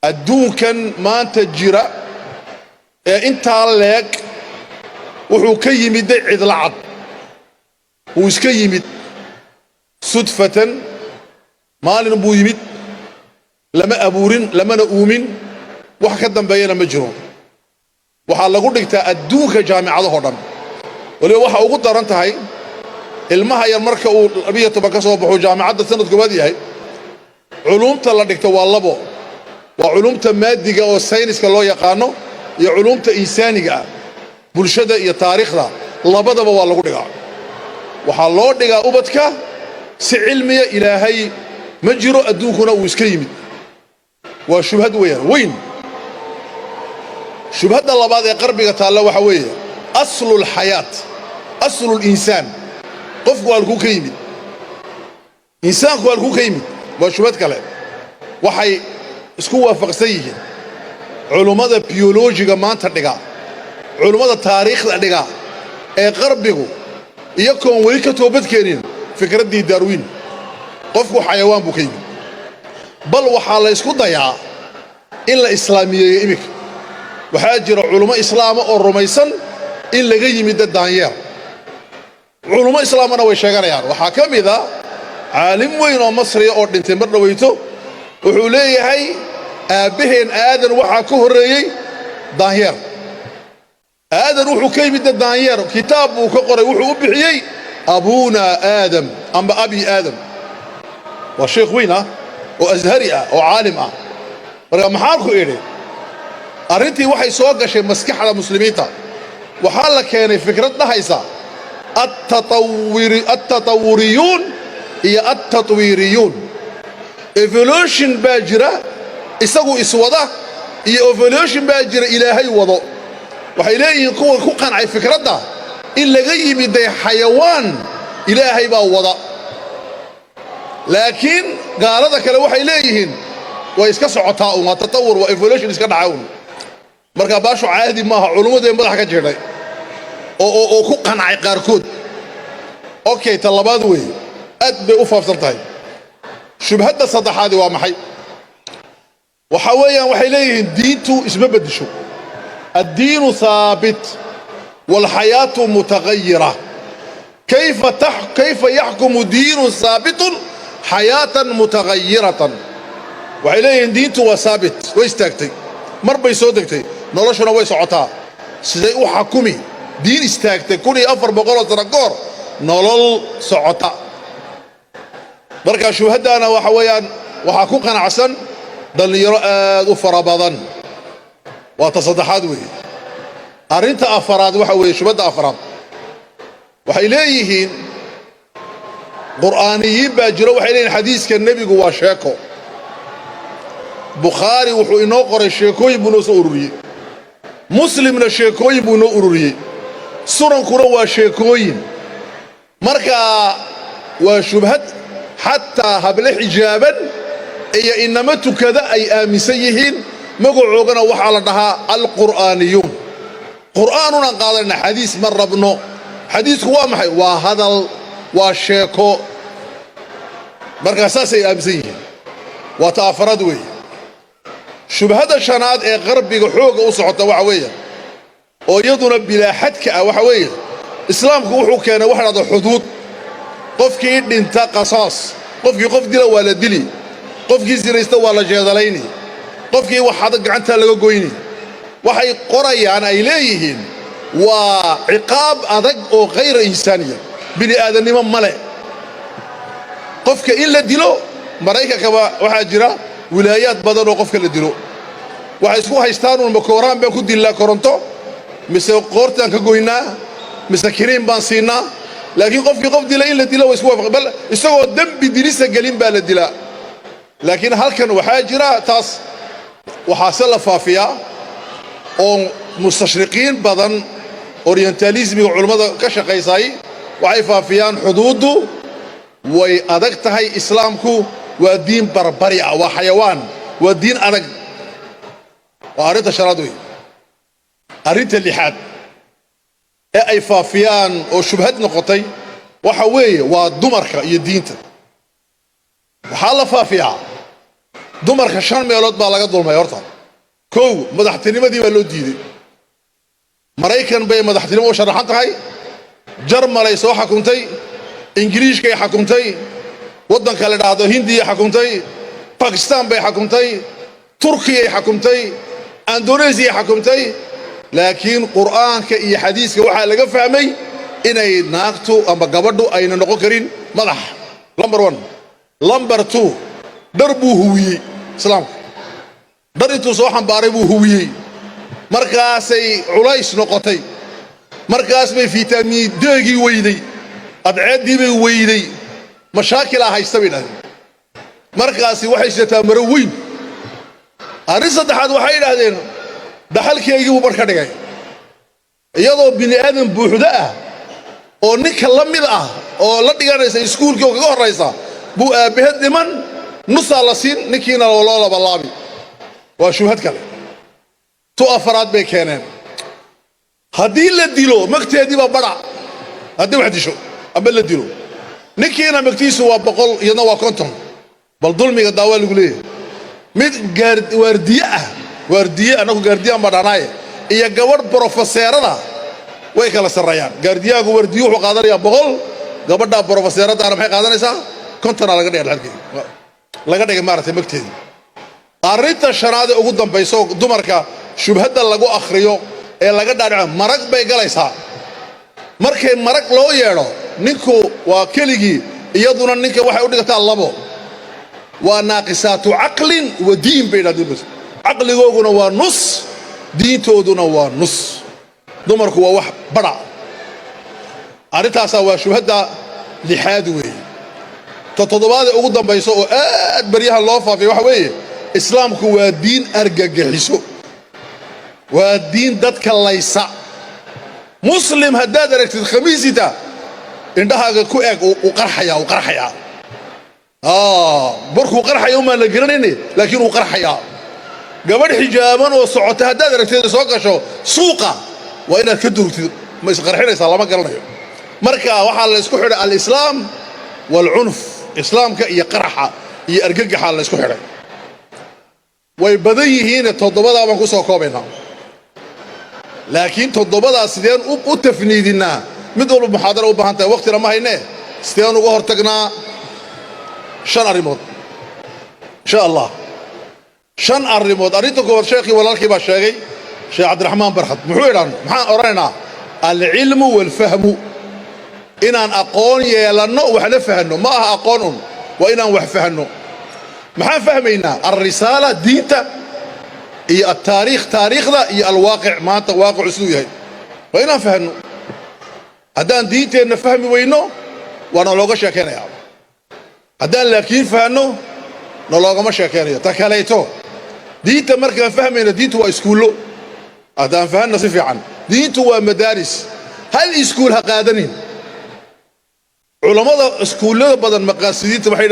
Adduunkan maanta jira ee intaa leeg wuxuu ka yimiday cidla cad. Wuu iska yimid sudfatan, maalin buu yimid, lama abuurin, lamana uumin, wax ka dambeeyana ma jiro. Waxaa lagu dhigtaa adduunka jaamicadahoo dhan. Waliba waxa ugu daran tahay, ilmaha yar marka uu 12 ka soo baxuu jaamicadda sanad koowaad yahay, culuumta la dhigto waa labo: waa culuumta maadiga oo sayniska loo yaqaano iyo culuumta insaaniga ah, bulshada iyo taariikhda. Labadaba waa lagu dhigaa. Waxaa loo dhigaa ubadka si cilmiya Ilaahay ma jiro, adduunkuna uu iska yimid. Waa shubhad weeyaan weyn. Shubhadda labaad ee qarbiga taalla waxa weeye أصل الحياة، أصل الإنسان. Qofku halkuu ka yimid? Insaanku halkuu ka yimid? Waa shubhad kale. Waxay isku waafaqsan yihiin culummada biyolojiga maanta dhiga, culummada taariikhda dhiga ee qarbigu, iyagoon weli ka toobadkeenin fikraddii Darwin, qofku xayawaan buu ka yimid. Bal waxaa la ysku dayaa in la islaamiyeeyo. Iminka waxaa jira culummo islaama oo rumaysan in laga yimidda daanyeer. Culummo islaamana way sheeganayaan. Waxaa ka mid a caalim weyn oo Masriya oo dhintay mar dhowayto. Wuxuu leeyahay aabbaheen Aadan waxaa ka horreeyey daanyeer. Aadan wuxuu ka yimidda daanyeer. Kitaab buu ka qoray, wuxuu u bixiyey أبونا آدم amba أبي آدم. Waa sheekh weyn ah oo Ashari ah oo caalim ah. Marka maxaan ku idhi? Arrintii waxay soo gashay maskaxda muslimiinta. Waxaa la keenay fikrad dhahaysa التطوريون iyo التطويريون. Evolution baa jira isagu iswada, iyo evolution baa jira Ilaahay wado. Waxay leeyihiin kuwa ku qancay fikradda in laga yimiday xayawaan, Ilaahay baa wada. Laakiin gaalada kale waxay leeyihiin way iska socotaa un, waa تطور, waa evolution iska dhaca un. Marka baashu caadi maaha. Culummadee madaxa ka jirdhay oo ku qancay qaarkood. Okay, ta labaad weeye, aad bay u faafsan tahay. Shubhadda saddexaadi waa maxay? Waxaa weeyaan, waxay leeyihiin diintu isma beddesho. الدين ثابت والحياة متغيرة، كيف يحكم دين ثابت حياة متغيرة؟ Waxay leeyihiin diintu waa ثابت, way istaagtay, mar bay soo degtay, noloshuna way socotaa. Siday u xakumi diin istaagtay 1400 sano ka hor nolol socota? Marka shubhaddaana waxa weeyaan waxaa ku qanacsan dhallinyaro aad u fara badan. Waa ta saddexaad weeye. Arrinta afaraad waxa weeye, shubhadda afaraad, waxay leeyihiin Qur'aaniyiin baa jiro. Waxay leeyihin xadiiska Nebigu waa sheeko. Bukhaari wuxuu inoo qoray sheekooyin buu inoo soo ururiyey, Muslimna sheekooyin buu inoo ururiyey, sunankuna waa sheekooyin. Marka waa shubhad xataa hable xijaaban iyo inama tukada ay aaminsan yihiin. Magacoogana waxaa la dhahaa القرآنيون. Qur'aanunaan qaadanayna, xadiis ma rabno. Xadiisku waa maxay? Waa hadal, waa sheeko. Markaa saasay aaminsan yihiin. Waa ta afaraad weeye. Shubhadda shanaad ee qarbiga xoogga u socota waxa weeye, oo iyaduna bilaa xadka ah, waxa weeye Islaamku wuxuu keenay waxa dhahda xuduud. Qofkii dhinta qasaas, qofkii qof dila waa la dili, qofkii sinaysta waa la jeedalayni, qofkii waxada gacantaa laga goyni. Waxay qorayaan, ay leeyihiin waa ciqaab adag oo غير إنسانية, bini aadannimo male qofka in la dilo. Maraykankaba waxaa jira wilaayaad badan oo qofka la dilo. Waxay isku haystaan uun: ma kooraan baan ku dillaa koronto, mise qoortaan ka goynaa, mise kiniin baan siinaa? Laakiin qofkii qof dila in la dilo way isku waafaqan, bal isagoo dembi dilisa gelin baa la dilaa. Laakiin halkan waxaa jira taas. Waxaase la faafiyaa oo mustashriqiin badan, orientalismiga culummada ka shaqaysay, waxay faafiyaan xuduuddu way adag tahay, Islaamku waa diin barbari ah, waa xayawaan, waa diin adag. Waa arrinta shanaad wey. Arrinta lixaad ee ay faafiyaan oo shubhad noqotay waxa weeye waa dumarka iyo diinta. Waxaa la faafiyaa Dumarka shan meelood baa laga dulmay horta. Kow, madaxtinimadii baa loo diiday. Maraykan bay madaxtinimo u sharaxan tahay, Jarmalay soo xakuntay, Ingiriishkay xakuntay, waddanka la dhahdo Hindiya xakuntay, Bakistaan bay xakuntay, Turkiyay xakuntay, Indoneesiyay xakuntay. Laakiin Qur'aanka iyo xadiiska waxaa laga fahmay inay naagtu ama gabadhu ayna noqon karin madax. Number one. Number two, dhar buu huwiyey islaamku. Dhar intuu soo xambaaray buu huwiyey, markaasay culays noqotay, markaas bay vitamin D-gii weyday, adceeddii bay weyday, mashaakilaa haysta bay dhahdeen. Markaasi waxay sidataa maro weyn. Arrin saddexaad waxay idhaahdeen, dhaxalkeygii buu bar ka dhigay, iyadoo bini aadan buuxdo ah oo ninka la mid ah oo la dhiganaysa iskuulkii oo kaga horraysa buu aabbaheed dhiman, nusaa la siin, ninkiina loo labalaabi. Waa shubhad kale. Tu afaraad bay keeneen: haddii la dilo, magteedii baa badha. Haddii wax disho ama la dilo, ninkiina magtiisu waa 100, iyadna waa 50. Bal dulmiga daawaa lagu leeyahay. Mid waardiye ah, waardiye, annagu gaardiyaan baa dhahnaaye, iyo gabadh brofeseerada way kala sarreeyaan. Gaardiyaagu, waardiye, wuxuu qaadanayaa 100, gabadha brofeseeradaana maxay qaadanaysaa? 50-aa laga dhigay dhaxalkeedi, laga dhigay maaragtay magteedii. Arrinta shanaad ee ugu dambayso, dumarka shubhadda lagu akhriyo ee laga dhaadhico, marag bay galaysaa. Markay marag loo yeedho, ninku waa keligii, iyaduna ninka waxay u dhigataa labo. Waa naaqisaatu caqlin wa diin bay idhahdeen. Bas caqligooguna waa nus, diintooduna waa nus. Dumarku waa wax badha. Arrintaasaa waa shubhadda lixaad weeye. Ta toddobaad ee ugu dambayso oo aad baryahan loo faafiya waxa weeye: islaamku waa diin argagixiso, waa diin dadka laysa. Muslim haddaad aragtid khamiisita, indhahaaga ku eeg, uu qarxayaa, uu qarxayaa. Markuu qarxaya umaan la garanayne, laakiin uu qarxayaa. Gabadh xijaaban oo socota haddaad aragtid, soo gasho suuqa, waa inaad ka durugtid. Ma isqarxinaysaa? Lama garanayo. Marka waxaa la isku xidhay alislaam waalcunf, islaamka iyo qaraxa iyo argagaxa la isku xidhay. Way badan yihiine, toddobadaa baan ku soo koobaynaa. Laakiin toddobadaa sideen u tafniidinnaa? Mid walba muxaadara u baahan tahay, waqtina ma haynee. Sideen uga hortagnaa? Shan arrimood, insha Allah, shan arrimood. Arrinta koowaad, sheekhii walaalkii baa sheegay, Sheekh Cabdiraxmaan Barkhad. Muxuu idhaan? Maxaan odhanaynaa? Alcilmu waalfahmu, inaan aqoon yeelanno, waxna fahanno. Ma aha aqoon un, waa inaan wax fahanno. Maxaan fahmaynaa? Alrisaala, diinta, iyo altaariikh, taariikhda, iyo alwaaqic, maanta waaqicu siduu yahay waa inaan fahanno. Haddaan diinteenna fahmi weyno, waana looga sheekaynayaa. Haddaan laakiin fahanno, naloogama sheekaynayo. Ta kaleeto, diinta markaan fahmayno, diintu waa iskuullo. Haddaan fahanno si fiican, diintu waa madaaris. Hal iskuul ha qaadanin. Culammada iskuullada badan, maqaasidiinta waxay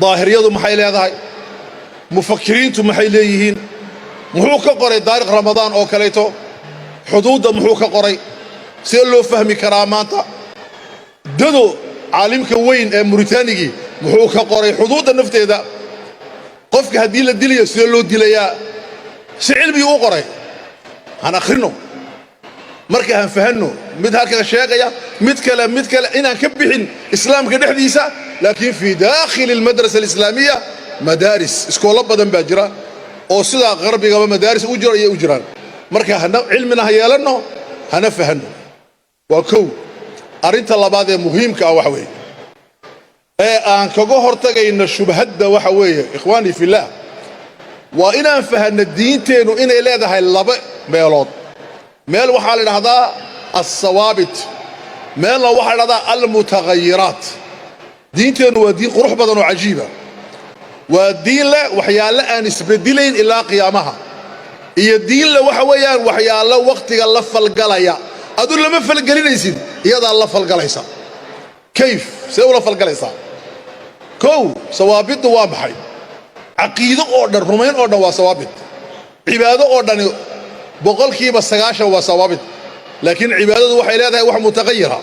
daahiriyadu maxay leedahay? Mufakiriintu maxay leeyihiin? Muxuu ka qoray Daariq Ramadaan oo kaleeto? Xuduudda muxuu ka qoray? See loo fahmi karaa maanta? Dado caalimka weyn ee Muritaanigii muxuu ka qoray xuduudda nafteeda? Qofka haddii la dilayo, sidee loo dilayaa? Si cilmigii u qoray han akhrino. Marka han fahanno, mid halkan sheegaya, mid kale, mid kale, inaan ka bixin islaamka dhexdiisa, laakiin fii daakhili almadrasa alislaamiya madaaris, iskoollo badan baa jira oo sidaa qarbigaba madaaris u jiro ayay u jiraan. Marka hana cilmina ha yeelanno, hana fahanno. Waa kow. Arrinta labaad ee muhiimka ah waxa weeye ee aan kaga hortagayno shubhadda waxa weeye, ikhwaanii fillaah, waa inaan fahanno diinteennu inay leedahay laba meelood. Meel waxaa la idhahdaa alsawaabit, meelna waxaa la idhahdaa almutagayiraat. Diinteennu waa diin qurux badan oo cajiiba. Waa diin leh waxyaallo aan isbedilayn ilaa qiyaamaha, iyo diin leh waxa weeyaan waxyaallo wakhtiga la falgalaya. Adu lama falgelinaysid, iyadaa la falgalaysa. Kayf, see ula falgalaysaa? Kow, sawaabiddu waa maxay? Caqiido oo dhan, rumayn oo dhan waa sawaabit. Cibaado oo dhani 90% waa sawaabit. Laakiin cibaadadu waxay leedahay wax mutaqayira.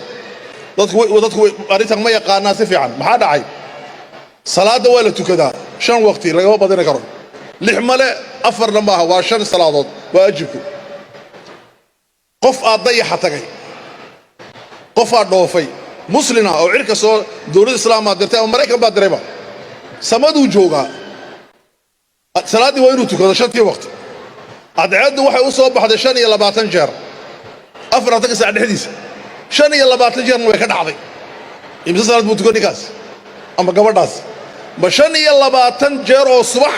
Dadku arrintan ma yaqaanaa si fiican. Maxaa dhacay? Salaadda waa la tukadaa shan waqti, lagama badini karo. Lix male, afarna maaha, waa shan salaadood waajibku. Qof aad dayaxa tagay, qof aad dhoofay, muslina oo cirka soo, dowladda islaamaa dirtay ama Maraykan baa dirayba, samaduu joogaa, salaaddii waa inuu tukado shantii waqti. Cadceeddu waxay u soo baxday 25 jeer 24-ka saac dhexdiisa, 25 jeerna way ka dhacday. Immisa salaad buu tukan ninkaas ama gabadhaas? Ma 25 jeer oo subax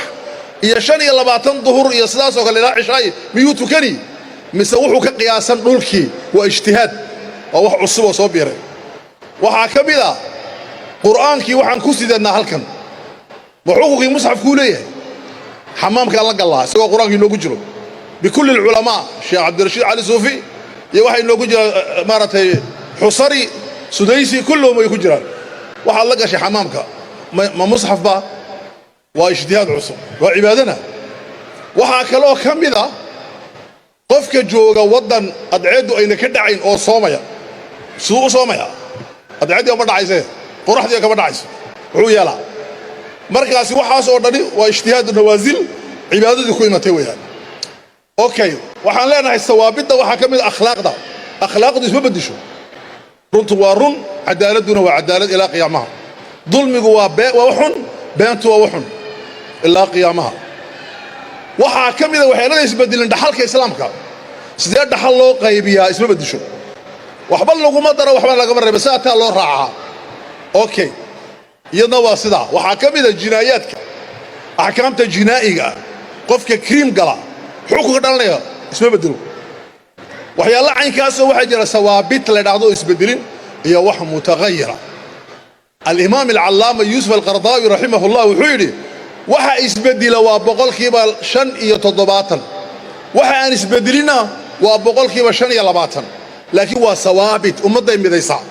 iyo 25 duhur iyo sidaasoo kale ilaa cishaay miyuu tukani, mise wuxuu ka qiyaasan dhulkii? Waa ijtihaad, waa wax cusub oo soo biiray. Waxaa ka mid ah Qur'aankii waxaan ku sidannaa halkan. Ma xukunkii musxafkuu leeyahay? Xamaamkaan la gallaa isagoo Qur-aankii inoogu jiro. Bikulli alculamaa, Sheekh Cabdirashiid Cali Suufi iyo waxaa inoogu jira, maaragtay, Xusari, Sudaysi, kulluhum way ku jiraan. Waxaad la gashay xamaamka, ma musxaf ba? Waa ijtihaad cusub, waa cibaadana. Waxaa kaloo ka mid a qofka jooga waddan adceeddu ayna ka dhacayn oo soomaya, siduu u soomaya? Adceeddii ma dhacaysee, qoraxdii kama dhacayso, muxuu yeelaa markaasi? Waxaas oo dhani waa ijtihaadu nawaasil, cibaadadii ku imatay weeyaan. Okay, waxaan leenahay sawaabidda waxaa ka mid a akhlaaqda. Akhlaaqdu isma beddesho. Runtu waa run, cadaaladduna waa cadaalad ilaa qiyaamaha. Dulmigu waa xun, beentu waa waxun ilaa qiyaamaha. Waxaa ka mida waxyaalada isbedelin dhaxalka islaamka. Sidee dhaxal loo qaybiyaa? Isma beddesho, waxba laguma daro, waxba lagama reebo, sidaa loo raacaa. Okay, iyadna waa sidaa. Waxaa ka mida jinaayaadka, axkaamta jinaa'iga ah. Qofka crime gala xukunka dhalanaya isma bedelo. Waxyaalla caynkaasoo waxaa jira sawaabit la dhahdo oo isbedelin iyo wax mutaqayira. Alimaam alcallaama Yuusuf Alqardaawi raximahullah wuxuu yidhi: waxa isbedela waa 75%, waxa aan isbedelinna waa 25%, laakiin waa sawaabit ummadday midaysaa.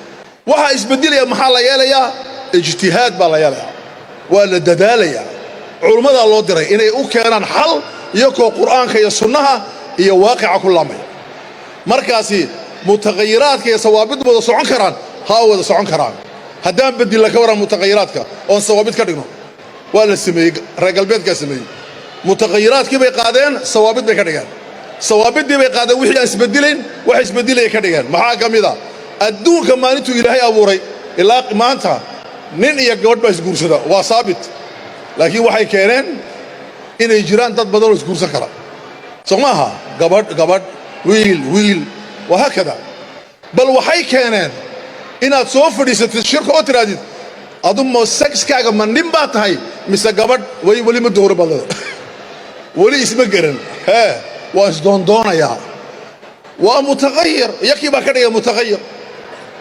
Waxa isbedelaya maxaa la yeelayaa? Ijtihaad baa la yeelayaa, waa la dadaalayaa. Culummadaa loo diray inay u keenaan xal, iyakoo Qur'aanka iyo sunnaha iyo waaqica ku laamaya. Markaasi mutaqayiraadka iyo sawaabiddu wada socon karaan, ha wada socon karaan. Haddaan bedilla ka waran mutaqayiraadka oon sawaabid ka dhigno? Waa la sameeyey, reer galbeedkaa sameeyey. Mutaqayiraadkii bay qaadeen, sawaabid bay ka dhigeen. Sawaabiddii bay qaadeen, wixii aan isbedilayn wax isbedelaya ka dhigeen. Maxaa ka mid a? Adduunka maalintuu Ilaahay abuuray ilaa maanta nin iyo gabadh baa isguursada, waa saabit. Laakiin waxay keeneen inay jiraan dad badan oo isguursan kara, soo maaha? Gabadh gabadh, wiil wiil, wahaakada. Bal waxay keeneen inaad soo fadhiisatid shirka oo tidhaahdid: "Aduma sexkaaga ma nin baa tahay mise gabadh?" Way weli ma dooro baad leeda, weli isma garan, hee, waa isdoondoonayaa. Waa mutaqayir, yakii baa ka dhigay mutaqayir.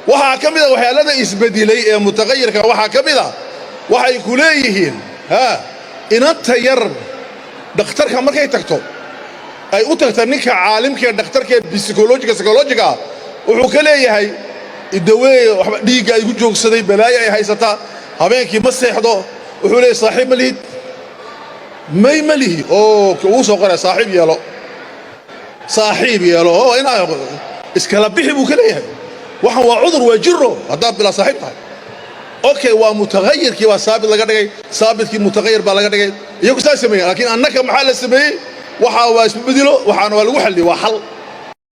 Waxaa ka mid a waxyaalada isbedelay ee mutaqayirka, waxaa ka mid a waxay ku leeyihiin ha inanta yar dhakhtarka markay tagto, ay u tagta ninka caalimka ee dhakhtarka ee psychologiga, wuxuu ka leeyahay: "Daweeye, waxba dhiigga ay ku joogsaday, balaayo ay haysataa, habeenkii ma seexdo." Wuxuu leeyahy: "Saaxiib ma lihid?" "May, ma lihi." Oo uu soo qoraya: "Saaxiib yeelo, saaxiib yeelo oo inaa iskala bixi," buu ka leeyahay. Waxan waa cudur, waa jiro haddaad bilaa saaxiib tahay. Okay, waa mutaqayirkii baa saabit laga dhigay, saabitkii mutaqayir baa laga dhigay. Iyagu saa sameeyey, laakiin annaka maxaa la sameeyey? Waxaa waa isbedelo, waxaana waa lagu xalliyey, waa xal.